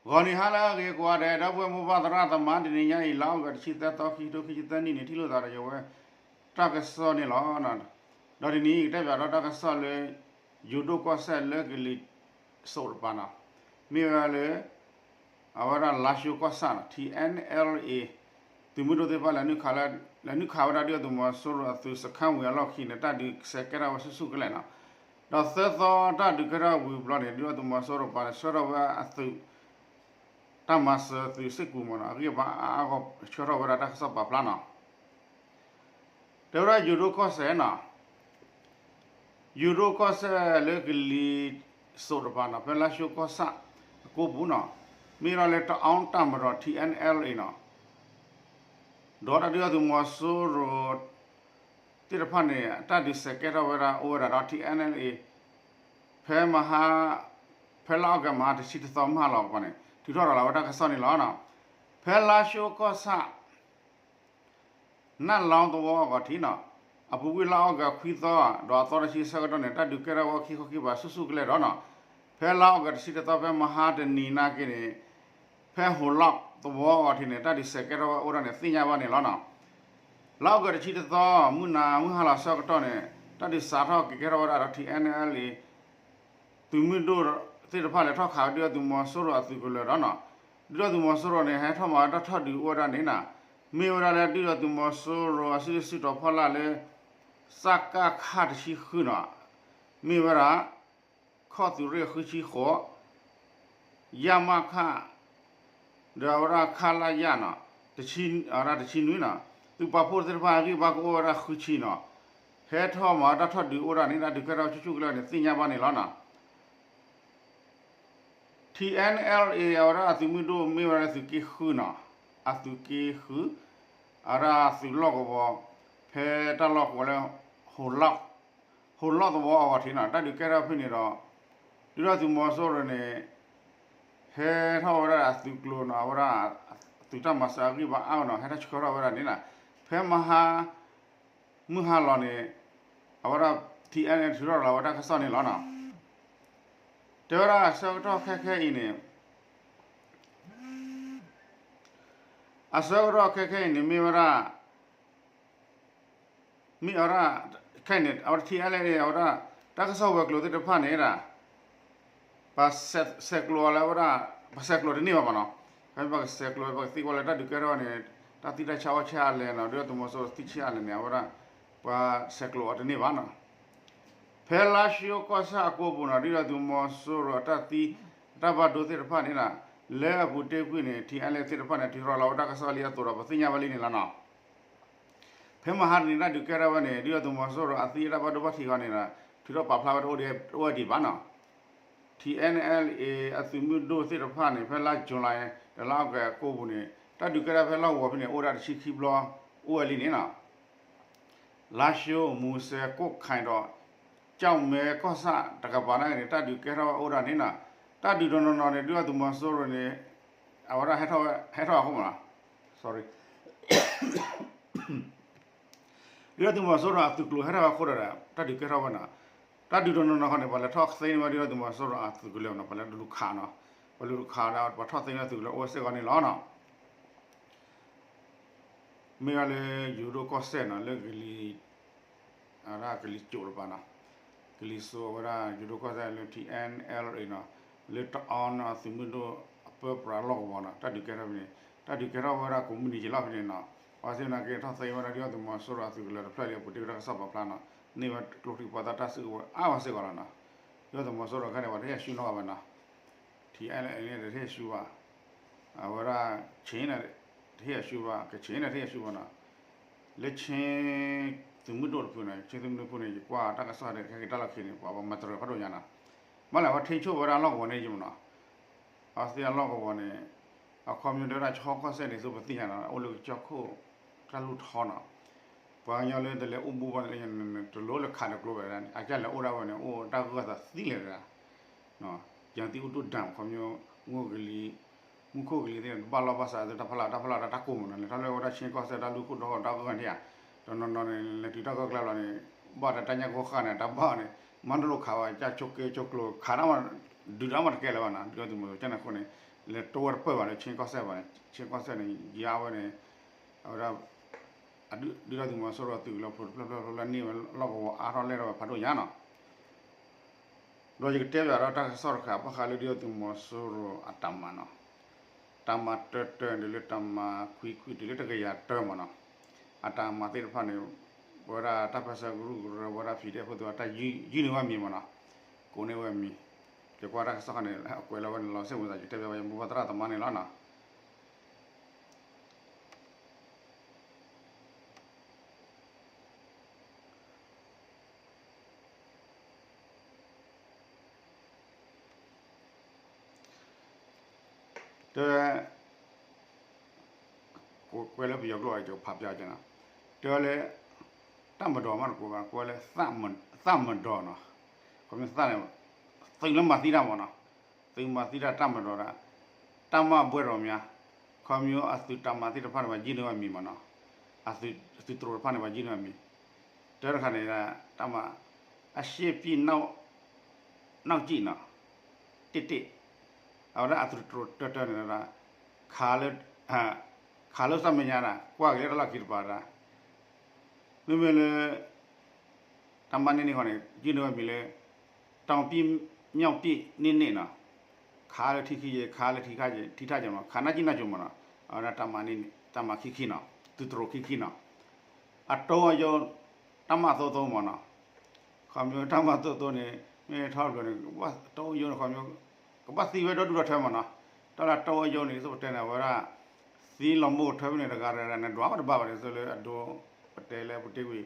ဂီၤနံၤဟါလၢအဂ့ၤကိးဂၤဒဲး ဒီပုၢ်ဝဲၢ်မိၢ်ပၢ်သရၣ်သမါ တနံၤညါအံၤ လါအီကူး တဆံသၢသီ ခံကထိခံဆံသၢနံၣ်န့ၣ် ထံၣ်လိာ်သးဒီးယဝဲ တၢ်ကစီၣ်န့ၣ်လီၤ. ဒီးတနံၤအံၤ ကတဲဘၣ်ဒီးတၢ်ကစီၣ်လၢ ယိၤဒိၣ်ကီၢ်စဲၣ်လၢကလံၤစိးတပၤနီၤ, မ့ၢ်ဝဲလၢ အဝဲဒၣ်လါၡိကီၢ်ဆၣ်နီၤ ထံ NLA သုးမုၢ်ဒိၣ်သ့ၣ်တဖၣ် လဲၤနုာ်ခးဝဲဒၣ်ဒုၣ်ဒါသုးမီၤစိရိၤအသုးစခါဝံၤအလီၢ်ခံန့ၣ် တၢ်ဒုးစဲးကဲထီၣ်ဝဲဆူၣ်ဆူၣ်ကလဲာ်နီၤ. ဒီးသၢသီတၢ်ဒုးကဲထီၣ်ဝံၤဘျီန့ၣ် ဒုၣ်ဒါသုးမီၤစိရိၤပၤန့ၣ် ဆှၢထီၣ်ဝဲအသုး တၢ်မၤစၢၤသုးစ့ၢ်ကီးမ့ၢ်နီၤ အဂံၢ်အဘါအါအါဂီၢ် ဆှၢထီၣ်ဝဲဒၣ်တၢ်ကစီၣ်ပာ်ဖျါနီၤ. တဲဝဲဒၣ်ယိၤဒိၣ်ကီၢ်စဲၣ်နီၤ ယိၤဒိၣ်ကီၢ်စဲၣ်လၢကလံၤစိးတပၤနီၤ ဖဲလါၡိကီၢ်ဆၣ်အကိပူၤနီၤ, မ့ၢ်ဝဲဒၣ်လၢတအီတၢ်မၤဒီး ထံ NLA နီၤ, ဒီးတၢ်ဒုၣ်ဒါသုးမီၤစိရိၤသ့ၣ်တဖၣ်န့ၣ် တၢ်ဒုးစဲးကဲထီၣ်ဝဲဒၣ်အိၣ်ဝဲဒၣ်ဒီး ထံ NLA ဖဲမဟါ ဖဲလါအီကူးမဟါတဆံတသီ မုၢ်ဟါလီၤကပၤန့ၣ် ထုးထီၣ်ဒီးလီၤဝဲတၢ်ကစီၣ်န့ၣ်လီၤ. ဖဲလါၡိကီၢ်ဆၣ် နၢ်လီသဝီအဂီၢ်ထံးနီၤ, အပူၤကွံာ်လါအီကူးခွံသီ ဒီးအသီတဆံဆၢကတီၢ်န့ၣ် တၢ်ဒုးကဲထီၣ်ဝဲခံခီခံပၤဆူၣ်ဆူၣ်ကလဲာ်ဒီးနီၤ, ဖဲလါအီကူးတဆံတသီ ဖဲမဟါတနံၤနာ်က့န့ၣ် ဖဲဟိၤလီၢ်သဝီအဂီၢ်ထံးန့ၣ် တၢ်ဒုးစဲးကဲထီၣ်ဝဲအိၣ်ဒၣ်န့ၣ် သ့ၣ်ညါဘၣ်န့ၣ်လီၤနီၤ. လါအီကူးတဆံတသီ မုၢ်နၤမုၢ်ဟါလီၤဆၢကတီၢ်န့ၣ် တၢ်ဒုးစးထီၣ်က့ၤကဲထီၣ်ဝဲဒၣ်ဒီး ထံ NLA သုးမုၢ်ဒိၣ်သ့ၣ်တဖၣ်လဲၤထီၣ်ခးဝဲဒၣ် ဒုၣ်ဒါသုးမီၤစိရိၤအသုးကလၢၤဒီးနီၤ, ဒုၣ်ဒါသုးမီၤစိရိၤန့ၣ် ဟဲထီၣ်မၤတၢ်ထီၣ်ဒုးအိၣ်ဝဲဒၣ်န့ၣ်နီၤ, မ့ၢ်ဝဲဒၣ်လၢဒုၣ်ဒါသုးမီၤစိရိၤအစုဒုၣ်စုတီၤဖီလာ်လၢ စကခ တဆံဃုနီၤ, မ့ၢ်ဝဲဒၣ် ခီၣ်သုးရ့ၣ်ဃုဆံဃိး ယမခ ဒီးအဝဲဒၣ်ခလရနီၤ, တဆံ အဝဲဒၣ်တဆံနွံနီၤ, သုးပာ်ဖှိၣ်သ့ၣ်တဖၣ်အဂံၢ်ဘါကအိၣ်ဝဲဒၣ်ဃုဆံနီၤ, ဟဲထီၣ်မၤတၢ်ထီၣ်ဒုးအိၣ်ဒၣ်န့ၣ် တၢ်ဒုးကဲထီၣ်ဆူၣ်ဆူၣ်ကလဲာ်န့ၣ် သ့ၣ်ညါဘၣ်န့ၣ်လီၤနီၤ. ထံ NLA အဝဲဒၣ်အသုးမုၢ်ဒိၣ်မ့ၢ်ဝဲဒၣ်သုးက့ဃုနီၤ, အသုးက့ဃု အဝဲဒၣ်သုးလီၢ်ကဝီၤ ဖဲတၢ်လီၢ်ကဝီၤလၢ ဟိၤလီၢ်သဝီအဂီၢ်ထံးနီၤ, တၢ်ဒုးကဲထီၣ်ဖဲန့ၣ်ဒီး ဒုၣ်ဒါသုးမီၤစိရိၤန့ၣ် ဟဲထီၣ်ဝဲဒၣ်အသုးကျိၤနီၤ, အဝဲဒၣ်သုးတၢ်မၤစၢၤအဂံၢ်ဘါအါနီၤ, ဟဲထီၣ်ဆှၢထီၣ်ဝဲဒၣ်န့ၣ်နီၤ, ဖဲမဟါ မုၢ်ဟါလီၤန့ၣ် အဝဲဒၣ် ထံ NLA ထုးထီၣ်လီၤဝဲတၢ်ကစီၣ်န့ၣ်လီၤနီၤ. တဲဝဲဒၣ်အဆၢကတီၢ်ခဲခဲအံၤန့ၣ် အဆၢကတီၢ်ခဲခဲအံၤန့ၣ် မ့ၢ်ဝဲဒၣ် မ့ၢ်အဝဲဒၣ် ခဲအံၤန့ၣ် အဝဲဒၣ် ထံ NLA အဝဲဒၣ် တၢ်ကစီၣ်ဝဲၤကျိၤသ့ၣ်တဖၣ်န့ၣ်ဒၣ် ပဆဲးကျိးအီၤလၢအဝဲဒၣ် ပဆဲးကျိးတန့ၢ်ဘၣ်မ့ၢ်နီၤ, ပကဆဲးကျိး ပကသံကွၢ်လၢတၢ်ဒုးကဲထီၣ်န့ၣ် တၢ်သံတၢ်ဆါအီၣ်ဆါအလဲၣ်နီၤ, ဒုၣ်ဒါသုးမီၤစိရိၤသံဆါအလဲၣ်န့ၣ် အဝဲဒၣ် ပှၤဆဲးကျိးအီၤတန့ၢ်ဘၣ်နီၤ. ဖဲလါၡိကီၢ်ဆၣ်အကိပူၤနီၤ ဒုၣ်ဒါသုးမီၤစိရိၤအတၢ်သံ အတၢ်ဘၣ်ဒိသ့ၣ်တဖၣ်န့ၣ်နီၤ လၢအပူၤတ့ၢ်ကွံာ်န့ၣ် ထံ NLA သ့ၣ်တဖၣ်န့ၣ် ထုးထီၣ်လီၤဝဲတၢ်ကစီၣ်လံအသိးဒီး ပသ့ၣ်ညါဘၣ်လံန့ၣ်လီၤနီၤ. ဖဲမဟါတနံၤတၢ်ဒုးကဲထီၣ်ဝဲန့ၣ် ဒုၣ်ဒါသုးမီၤစိရိၤအသံအတၢ်ဘၣ်ဒိဘၣ်ထံးအဂီၢ်န့ၣ်ဒီး ထုးထီၣ်ပာ်ဖျါဝဲတအိၣ်ဒံးဘၣ်နီၤ. ထံ NLA အသုးမုၢ်ဒိၣ်သ့ၣ်တဖၣ်န့ၣ် ဖဲလါ July ဒီးလါအီကူးအကိပူၤန့ၣ် တၢ်ဒုးကဲထီၣ်ဖဲလီၢ်ကဝီၤဖဲန့ၣ် အိၣ်ဝဲဒၣ်တဆံခံဘျီ အိၣ်ဝဲလံန့ၣ်နီၤ. လါၡိ မူစဲး ကိးခါဒီး ကၠီၣ်မဲကီၢ်ဆၣ်တကပၤန့ၣ်န့ၣ် တၢ်ဒုးကဲထီၣ်ဝဲအိၣ်ဒၣ်န့ၣ်နီၤ. တၢ်ဒုးတနီၤနီၤန့ၣ် ဒုၣ်ဒါသုးမီၤစိရိၤန့ၣ် အဝဲဒၣ်ဟဲထီၣ်ဝဲ ဟဲထီၣ်အဃိမ့ၢ်နီၤ sorry ဒုၣ်ဒါသုးမီၤစိရိၤအသုးကျိၤဟဲထီၣ်ဝဲအဃိဒီး တၢ်ဒုးကဲထီၣ်ဝဲနီၤ. တၢ်ဒုးတနီၤနီၤခီန့ၣ် ပှၤလဲၤထီၣ်သ့န့ၢ်ဝဲဒၣ်ဒုၣ်ဒါသုးမီၤစိရိၤအသုးကလၢၤနီၤ, ပှၤလဲၤလူၤခးနီၤ, ပှၤလူၤခးဒီး ပှၤထီၣ်သ့န့ၢ်သုးကလၢၤအိၣ်စ့ၢ်ကီးန့ၣ်လီၤနီၤ. မ့ၢ်ဝဲလၢယိၤဒိၣ်ကီၢ်စဲၣ်နီၤ လၢကလံၤ အဝဲဒၣ်ကလံၤစိးတပၤနီၤ, ကလံၤစိးအဝဲဒၣ်ယိၤဒိၣ်ကီၢ်စဲၣ်လၢ ထံ NLA နီၤ, လၢတအီန့ၣ်အသုးမုၢ်ဒိၣ်အပၢပြးလီၢ်ကဝီၤနီၤ, တၢ်ဒုးကဲထီၣ်ဖဲန့ၣ်, တၢ်ဒုးကဲထီၣ်ဝဲဒၣ်ကိးမုၢ်နံၤယံာ်လီၤဖဲန့ၣ်နီၤ. ဘၣ်ဆၣ်သနာ်က့ထီၣ်သ့ဝဲဒၣ်ဒုၣ်ဒါသုးမီၤစိရိၤအသုးကလၢၤတဖျၢၣ်လံအပူၤတ့ၢ်ဝဲတၢ်ကစီၣ်ပာ်ဖျါနီၤ, န့ၢ်ဝဲကျိချံမျိာ်သၣ်တၢ်စုကဝဲၤအါဝဲစ့ၢ်ကီးလီၤနီၤ. ဒုၣ်ဒါသုးမီၤစိရိၤခဲန့ၣ် ပှၤတဟ့ၣ်အရှုံးနီတဂၤဘၣ်နီၤ. ထံ NLA န့ၣ်တဟ့ၣ်အရှုံးဘၣ်, အဝဲဒၣ် ခ့ၣ်န့ၣ် တဟ့ၣ်အရှုံးဘၣ်, ကခ့ၣ်န့ၣ်တဟ့ၣ်အရှုံးဘၣ်နီၤ. လၢခ့ၣ်သုးမုၢ်ဒိၣ်တဖုန့ၣ်, ခ့ၣ်သုးမုၢ်ဒိၣ်တဖုန့ၣ် ယကွၢ်တၢ်ကစီၣ်ဒီး ခဲက့ၤတၢ်လီၢ်ခံန့ၣ် ပှၤမၤတရံးဖးဒိၣ်ညါနီၤ. မ့ၢ်လဲၣ် ပှၤထိန်းချုပ်ဝဲဒၣ်လီၢ်ကဝီၤန့ၣ်ယံမ့ၢ်နီၤ. အဝဲသ့ၣ်အလီၢ်ကဝီၤန့ၣ် အခီပညီတဲဝဲဒၣ် ခၠ့ၣ်ကီၢ်စဲၣ်န့ၣ် သိးပသ့ၣ်ညါနီၤ အိၣ်လၢကစၢၢ်ခိၣ်တၢ်လူၢ်ထီနီၤ. ပှၤကညီလၢတလဲၤအိၣ်ဘူးဘၣ်န့ၣ် တလိၣ်လၢခးတကျိဘၣ်, အကစၢ်လဲၤအိၣ်ဒၣ်ဝဲန့ၣ် အိၣ်တၢ်ဂၢၢ်သးသံလဲၣ်တဂၤ ယၤသံအိၣ်ဒိၣ်ဒၣ် ခီပညီ မူခိၣ်ကလံၤ, မူခိၣ်ကလံၤသ့ၣ် တဘၣ်လီၢ်ဘၣ်စး တၢ်ဖီလာ် တၢ်ဖီလာ်တၢ်ကိၢ်မ့ၢ်နီၤ, လဲၤထီၣ်လၢဝဲဒၣ်ခ့ၣ်ကီၢ်စဲၣ်တၢ်လူၢ်ခိၣ်ဒီဂီၢ်တၢ်ဂၢၢ်န့ၣ်ဧါ, တနီၤနီၤန့ၣ် လဲၤတုၤတၢ်ဂၢၢ်ကျါလီၤန့ၣ် ဘၣ်တၢ်တၢ်ညၣ်ကိၢ်ဃၢ်န့ၣ် တၢ်ဘၣ်န့ၣ် မၤတလိၣ်ခးဝဲ ကၢ်ဆိးက့ဆိးကျိၤခးတၢ်မး ဒုးတၢ်မၤတကဲလၢၤဘၣ်နီၤ ဒုၣ်ဒါသုးမီၤစိရိၤကန့ၣ်အဃိန့ၣ် လဲၤတိဝဲတပၢၢ်ဘၣ်လၢ ခၠ့ၣ်ကီၢ်စဲၣ်ဘၣ်န့ၣ် ခၠ့ၣ်ကီၢ်စဲၣ်န့ၣ် ယါဝဲန့ၣ် အဝဲဒၣ် ဒုၣ်ဒါသုးမီၤစိရိၤသုးကလၢဖျိတဖျၢၣ်ဖျၢၣ်ဖျၢၣ်န့ၣ် ယါဝဲန့ၣ် လီၢ်ကဝီၤအါထီၣ်လဲၢ်ထီၣ်ဝဲဖးဒိၣ်ညါနီၤ ဒီးယကတဲဘၣ်ဒီးတၢ်ကစီၣ်တခါ ဘၣ်ဃးလၢဒုၣ်ဒါသုးမီၤစိရိၤအတၢ်မၤနီၤ တၢ်မၤတၢတၢဒ်လၢတၢ်မၤခွံခွံတုၤလၢတကယၤတၢမ့ၢ်နီၤ အတၢ်မၤသ့ၣ်တဖၣ်န့ၣ် ပဝဲဒၣ်တၢ်ပၢၢ်ဆၢကရူၢ်ကရၢ ပဝဲဒၣ် PDF ဖိသ့ၣ်တဖၣ်တၢ်ယုၢ်န့ၢ်ဝဲမံၤမ့ၢ်နီၤ ကိးန့ၢ်ဝဲမံၤ ကကွၢ်တၢ်ကစီၣ်ခါန့ၣ် အကွဲးလီၤဝဲန့ၣ်လီၤ စ့ၢ်မုၢ်သး ယတဲဘၣ်ဝဲ ယမိၢ်ပၢ်သရၣ်သမါန့ၣ်လီၤနီၤ တဲ ကွဲးလၢပယီၤကျိာ် ယကဖးပျါက့ၤနီၤ တဲဝဲလၢ တၢ်မၤဒီးမးတကိးဘၣ် ကွဲးလၢ သးမၤဒီးနီၤ ခီဖျိသးန့ၣ် သုးလၢမၤသံတၢ်မ့ၢ်နီၤ သုးမၤသံတၢ်တၢ်မၤဒီးဒၣ် တၢ်မၤဘှဲၣ်ဒီးမး ခီဖျိအသုးတၢ်မၤသ့ၣ်တဖၣ်န့ၣ် ပှၤယုၢ်န့ၢ်ဝဲမံၤမ့ၢ်နီၤ အသုးတြိၤတဖၣ်န့ၣ် ပှၤယုၢ်န့ၢ်ဝဲမံၤ တဲတခါန့ၣ် တၢ်မၤ အရှေ့ပစ်နောက် နောက်ကျိနီၤ တ့ၢ်တ့ၢ် အဝဲဒၣ်အသုးတြိၤတၢတၢန့ၣ် ခးလၢ ခးလၢစၢ်မဲာ်ညါဒၣ် ကွၢ်က့ၤလၢတၢ်လီၢ်ခံတပၤဒၣ် မ့မ့ၢ်လၢ တၢ်မၤန့ၢ်န့ၢ်ဃီန့ၣ် ယုၢ်န့ၢ်ဝဲမံၤလၢ တောင်ပြင်းမြောက်ပြင်းန့ၣ်န့ၣ်နီၤ ခးလၢထံခံယဲ ခးလၢထံခါယဲ ထံထါယဲမး ခးနၢ်ကံၣ်နၢ်ကၠိမးနီၤ အဝဲဒၣ်တၢ်မၤန့ၢ်န့ၣ် တၢ်မၤခံခံနီၤ သုးတြိၤခံခံနီၤ အတိအယိ တၢ်မၤသိသိမးနီၤ ခီဖျိတၢ်မၤသိသိန့ၣ် မ့ၢ်ထီၣ်ဘျီန့ၣ် အတိအယိန့ၣ်ခီဖျိ ကဘၣ်သံဝဲဒီဒူၣ်ဒီထၢမးနီၤ တၢ်လၢအတိအယိန့ၣ် သိးပတဲန့ၣ် အဝဲဒၣ် သံလီၤမိၢ်ကထၢဖဲန့ၣ် တဂၤတဂၤ နဒွးမးတဘၣ်ဘၣ်န့ၣ် သိးလၢအဒိ ပတဲလၢပူၤတ့ၢ်ဝံၤ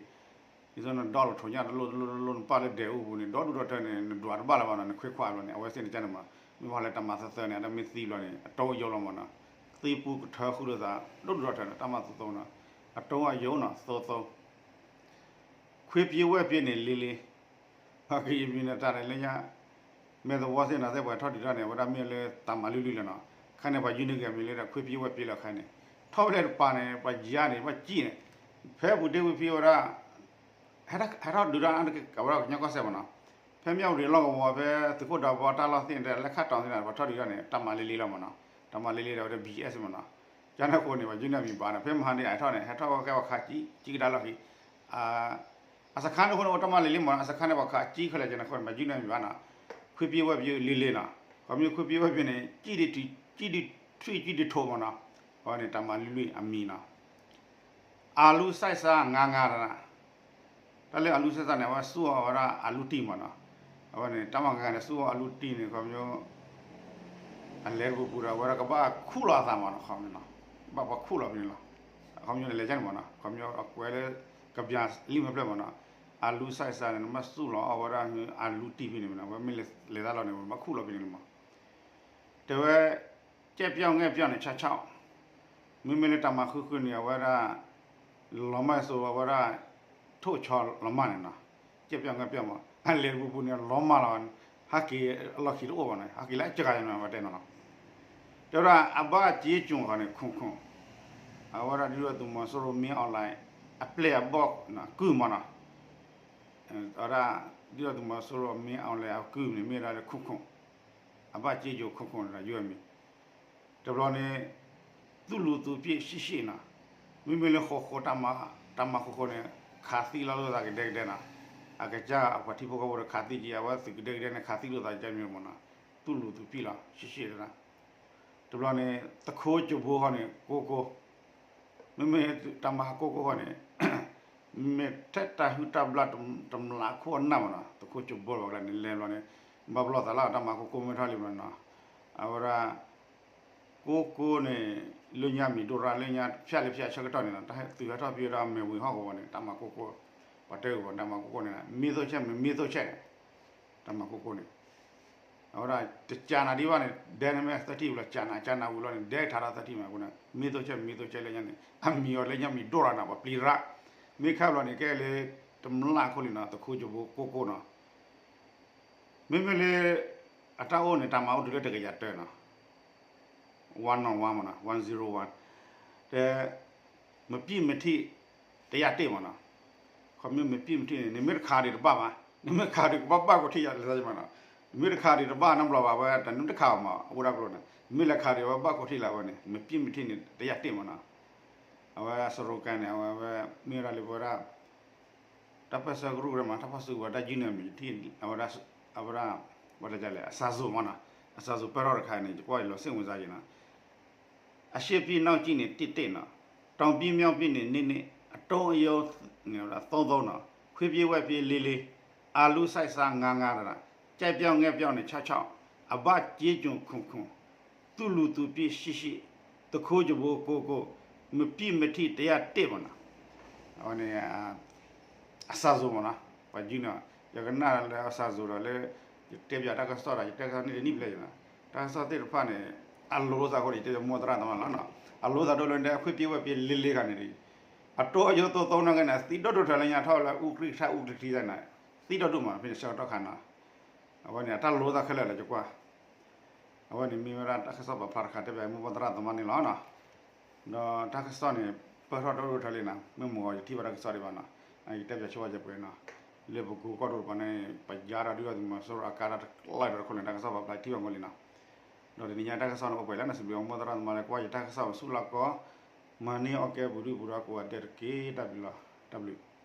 ဒ်သိးနဒီလိာ်ထိးညၣ်တလိၣ်တလိၣ်တလိၣ် နပာ်လၢဒဲးအူပူၤန့ၣ် ဒီဒူၣ်ဒီထၢန့ၣ် နဒွးတဘၣ်လၢၤဘၣ်နီၤ နခွ့ခွါဘျီန့ၣ် အဝဲသ့ၣ်န့ၣ်ကန့ၣ်မး မ့ၢ်ပှၤလၢတၢ်မၤသၢသၢန့ၣ် အတၢ်မ့ၢ်သံဘျီန့ၣ် အတိအယိလီၤမးနီၤ သံပူၤကထၢဃုာ်လိာ်သး ဒီဒူၣ်ဒီထၢန့ၣ် တၢ်မၤသိသိနီၤ အတိအယိနီၤ သိသိ ခွ့ပၠ့ဝဲၢ်ပၠ့န့ၣ်လံလံ ဟီကယမံၤန့ၣ်တၢ်န့ၣ်လၢညါ မဲာ်သဝီသ့ၣ်နီၤ သ့ၣ်ပှၤထီၣ်ဒုးတၢ်န့ၣ် အဝဲဒၣ်မ့ၢ်လၢတၢ်မၤလုၢ်လုၢ်လီၤနီၤ ခဲန့ၣ် ပှၤယုၢ်န့ၢ်က့ၤမံၤလၢ ခွ့ပၠ့ဝဲၢ်ပၠ့လီၤခဲန့ၣ် ထီၣ်ဖဲလဲၣ်တပၤန့ၣ် ပှၤယါန့ၣ် ပှၤကံၣ်န့ၣ် ဖဲပူၤတ့ၢ်ဝံၤဖဲဝဲဒၣ် ဟဲထီၣ်ဒုးတၢ်အါတက့ၢ် အဝဲဒၣ်ကညီကီၢ်စဲၣ်မးနီၤ ဖဲမၠၣ်ဝတံၤလီၢ်ကဝီၤ ဖဲသုးခိၣ်ဒးဘီတၢ်လီၢ်သ့ၣ်န့ၣ် လဲၤခးတီၤသ့ၣ်န့ၣ် ပှၤထီၣ်ဒုးတၢ်န့ၣ် တၢ်မၤလံလံလီၤမးနီၤ တၢ်မၤလံလံဒီးဝဲဒၣ် ဘံၣ်အဲၣ်စ့ၣ် မးနီၤ ကန့ၣ်အဃိန့ၣ် ပှၤယုၢ်န့ၢ်မံၤဘၣ်န့ၣ် ဖဲမဟါန့ၣ် ဟဲထီၣ်န့ၣ် ဟဲထီၣ်ဝဲကဲဝဲခးကံၣ် ကံၣ်ကဒါလီၢ်ခံ အစခါန့ၣ်အဃိန့ၣ် အိၣ်တၢ်မၤလံလံမးနီၤ အစခါန့ၣ် ပှၤခးကံၣ်ခဲလၢာ်ကန့ၣ်အဃိန့ၣ် ပှၤယုၢ်န့ၢ်မံၤဘၣ်နီၤ ခွ့ပၠ့ဝဲၢ်ပၠ့လံလံနီၤ ခီဖျိခွ့ပၠ့ဝဲၢ်ပၠ့န့ၣ် ကံၣ်ဒံးထွံၣ်ကံၣ်ဒံးထိးမးနီၤ အဝဲန့ၣ် တၢ်မၤလံလံအမံၤနီၤ အလူစဲးစး ငါးငါး တၢ်လၢအလူစဲးစးန့ၣ် အဝဲဆူၣ်အီၤဝဲဒၣ်အလူတံၢ်မးနီၤ အဝဲန့ၣ် တၢ်မၤငါးန့ၣ် ဆူၣ်အီၤအလူတံၢ်န့ၣ် ခီဖျိ အလဲၤတပူၤပူၤဒီး အဝဲဒၣ်ကဘၣ်ခူၣ်လီၤအသးမးနီၤ ခီဖျိ ဘၣ်ပှၤခူၣ်လီၤဖဲန့ၣ်လီၤ ခီဖျိန့ၣ် လဲၤကန့ၣ်မးနီၤ ခီဖျိအကွဲးလၢ ကပျၢ်လံမ့ၢ်ဖျၢၣ်မးနီၤ အလူစဲးစးန့ၣ် နမ့ၢ်ဆူၣ်လီၤအီၤဝဲဒၣ်အလူတံၢ်ဖဲန့ၣ်မးနီၤ အဝဲမ့ၢ်လဲၤသးလီၤန့ၣ် ဘၣ်ခူၣ်လီၤဖဲန့ၣ်လီၤမး တဲဝဲ ကဲပျောက်ငဲ့ပျောက်န့ၣ် ဆါဆါ မ့မ့ၢ်လၢတၢ်မၤဃုာ်ဃုာ်န့ၣ် အဝဲဒၣ် လီၤမၢ်စိ အဝဲဒၣ် ထိၣ်ဆီလီၤမၢ်န့ၣ်နီၤ ကဲပျောက်ငဲ့ပျောက်မး အလဲၤတပူၤပူၤန့ၣ် လီၤမၢ်လီၤ ဟဲက့ၤအလီၢ်ခံတအိၣ်ဘၣ်န့ၣ် ဟဲက့ၤလၢအစှၤယါန့ၣ် ပတဲနီၤနီၤ တဲဝဲဒၣ်အဘၣ်စ့ကိၤဃီန့ၣ် ခိၣ်ခိၣ် အဝဲဒၣ်ဒုၣ်ဒါသုးမီၤစိရိၤ မင်းအောင်လှိုင် အပျဲၢ်အဘီၣ်ကုၢ်မးနီၤ အဝဲဒၣ် ဒုၣ်ဒါသုးမီၤစိရိၤ မင်းအောင်လှိုင် အကုၢ်န့ၣ် မ့ၢ်ဝဲဒၣ်လၢခိၣ်ခိၣ် အဘၣ်စ့ကိၤခိၣ်ခိၣ်န့ၣ်ဒီး ယုၢ်အမံၤ တဘျီန့ၣ် သူၣ်လူၤသူၣ်ပျံၤရှံၣ်ရှံၣ်နီၤ မ့မ့ၢ်လၢဃိးဃိး တၢ်မၤဃိးဃိးန့ၣ် ခးသံလီၤလိာ်သးကဒဲကဒဲနီၤ အကစၢ်အပှၤထံဖိကီၢ်ဖိဒီး ခးသံက့ၤ အဝဲသုးကဒဲကဒဲန့ၣ် ခးသံလိာ်သးကမံၤမးနီၤ သူၣ်လူၤသူၣ်ပျံၤလီၤ ရှံၣ်ရှံၣ်တဒၣ် တဘျီန့ၣ် သခိကၠိဘိဃီန့ၣ် ကိၢ်ကိၢ် မ့မ့ၢ်တၢ်မၤကိၢ်ကိၢ်ဃီန့ၣ် မ့ၢ်ထဲတၢ်ဟုၣ်တၢ်ဘျၣ်တမျးခိၣ်အနၢ်မးနီၤ သခိကၠိဘိလီၤကလၢန့ၣ် လဲၤဘျီန့ၣ် ဘၣ်ပလီၢ်သးလၢတၢ်မၤကိၢ်ကိၢ်မ့ၢ်ထီၣ်လံမးနီၤ အဝဲဒၣ် ကိၢ်ကိၢ်န့ၣ် လၢညါမံၤဒိၣ်ရၣ် လၢညါဖၠၣ်လၢဖၠၣ်ဆၢကတီၢ်န့ၣ်နီၤ တၢ်ဟဲသုးဟဲထီၣ်ဖဲဝဲဒၣ်မဲာ်ဝ့ၤဟီၣ်ကဝီၤန့ၣ် တၢ်မၤကိၢ်ကိၢ် ပှၤတဲဝဲတၢ်မၤကိၢ်ကိၢ်န့ၣ် မ့ၢ်သိးဆဲးမ့ၢ်မ့ၢ်သိးဆဲးန့ၣ် တၢ်မၤကိၢ်ကိၢ်န့ၣ် အဝဲဒၣ်တကၢနၤဒံးဘၣ်န့ၣ် ဒဲန့ၣ်မ့ၢ်သၢထံၣ်ဝံၤလီၤ ကၢနၤ ကၢနၤဝံၤလီၤန့ၣ် ဒဲကထါထီၣ်သၢထံၣ်မးအဃိန့ၣ် မ့ၢ်သိးဆဲးမ့ၢ်သိးဆဲးလၢညါန့ၣ် အမံၤအီၤလၢညါမံၤဒိၣ်ရၣ်န့ၣ် ပှၤပျံၤရၣ် မ့ၢ်ခါဘျီန့ၣ် ကဲလၢ တမျးခိၣ်လံနီၤ သခိကၠိဘိကိၢ်ကိၢ်နီၤ မ့မ့ၢ်လၢ အတၢ်အိၣ်န့ၣ် တၢ်မၤအိၣ်တုၤလၢတကယၤတၢနီၤ one on one မးနီၤ one zero one တဲ မပံၣ်မထံၣ် တယၢ်တ့ၢ်မးနီၤ ခီမ့ၢ်မပံၣ်မထံၣ်န့ၣ် နမ့ၢ်တခးဒံးတဘၣ်ဘၣ် နမ့ၢ်ခးဒံးကဘၣ်ဘၣ်ကီးထံၣ်ယၤလၢမးနီၤ မ့ၢ်တခးဒံးတဘၣ်နီတဘျီဘၣ် အဝဲတနုာ်တခးအီၤမး အအိၣ်ဒၣ်ကျိၤန့ၣ် မ့ၢ်လဲၤခးဒံးဝဲဘၣ်ကိးထံၣ်လၢအဝဲန့ၣ် မ့ၢ်ပံၣ်မ့ၢ်ထံၣ်န့ၣ် တယၢ်တ့ၢ်မးနီၤ. အဝဲအစရိကါန့ၣ် အဝဲမ့ၢ်ဝဲဒၣ်လၢပဝဲဒၣ် တၢ်ပၢၢ်ဆၢကရူၢ်ကရၢမး တၢ်ဖီၣ်စုကဝဲၤတၢ်ယုၢ်န့ၣ် မ့ၢ်ထံၣ် အဝဲဒၣ် အဝဲဒၣ် ဝဲတကလဲၣ် အစၢ်စိၤမးနီၤ အစၢ်စိၤပၢၢ်ထီၣ်တခါန့ၣ် ယကွၢ်ယလီၤစ့ၣ်ဝင်စားယံၤနီၤ အရှေ့ပံၣ်နီၣ်ကံၣ်န့ၣ် တ့ၢ်တ့ၢ်နီၤ, တောင်ပံၣ်မြောက်ပံၣ်န့ၣ် န့ၢ်န့ၢ်, အတုံးအယိာ်န့ၣ် သုံးသုံးနီၤ, ခွေးပြေးဝဲၢ်ပြေးလေးလေး, အာလူစိုက်စားငါးငါးနီၤ, ကြိုက်ပျောက်ငဲ့ပျောက်န့ၣ် ခြောက်ခြောက်, အဘၣ်စ့ကျွန်ခွန်ခွန်, သူၣ်လူသူၣ်ပြည့်ရှိရှိ, သူခိုးကဘိကိုကို, မပံၣ်မထံၣ်တယၢ်တ့ၢ်မးနီၤ. အဝဲန့ၣ် အစၢ်စိၤမးနီၤ, ပှၤယုၢ်န့ၣ် ယကနၣ်လၢအစၢ်စိၤဒီးလၢ ယတဲပၠးတၢ်ကစီၣ်ဒီး ယတဲကစီၣ်န့ၣ်တနံၣ်ဘျဲၣ်ယနီၤ, တၢ်ကစီၣ်သ့ၣ်တဖၣ်န့ၣ် အလိၤသးအဃိန့ၣ် ယတဲယမိၢ်သရၣ်သမါလီၤနီၤ, အလိၤသးဒိၣ်လၢဒဲခွေးပြေးဝဲၢ်ပြေးလေးလေးဂၤန့ၣ်ဒီး အတုံးအယိာ်သုံးသုံးနီၢ်ကီၢ်န့ၣ် သံဒိၣ်ဒိၣ်ထီၣ်လၢညါထီၣ်လၢအူကြံၣ်ကထါအူကြံၣ်ထံသးန့ၣ် သံဒိၣ်ဒိၣ်မး ဖဲန့ၣ်ဆၢကတီၢ်ခါနီၤ, အဝဲန့ၣ် အတၢ်လိၤသးခဲလၢာ်လၢယကွၢ် အဝဲန့ၣ်မ့ၢ်ဝဲဒၣ်တၢ်ကစီၣ်ပာ်ဖျါတခါတဲဘၣ်မိၢ်ပၢ်သရၣ်သမါန့ၣ်လီၤနီၤ. ဒီးတၢ်ကစီၣ်န့ၣ် ပၢၢ်ထီၣ်ဒိၣ်ဒိၣ်ထီၣ်လံနီၤ, မ့ၢ်မုၢ်ဂီၤယထံၣ်ဘၣ်တၢ်ကစီၣ်ဒံးဘၣ်နီၤ, ယတဲပၠးဆိဝဲယပှဲၤနီၤ, လၢပကိးကီၢ်ဒိၣ်တပၤန့ၣ် ပယါဒီးဒုၣ်ဒီးသုးမီၤစိရိၤအကါဒီးတကလီၢ်ဒီးတခိၣ်န့ၣ် တၢ်ကစီၣ်ပာ်ဖျါထံၣ်ဘၣ်မီၢ်လံနီၤ. ဒီးတနံၤညါတၢ်ကစီၣ်န့ၣ်အိၣ်ပှဲၤလၢနီၤ, စံးဘျုးမိၢ်သရၣ်သမါလၢကွၢ်ယတၢ်ကစီၣ်ပဆူၣ်လီၤကီး, မၤန့ၢ်အီၣ်ကဲပူၤဒုၣ်ပူၤဒီးကိးဂၤဒဲးတက့ၢ်, တၢ်ဘျုးလီၤ, တၢ်ဘျုး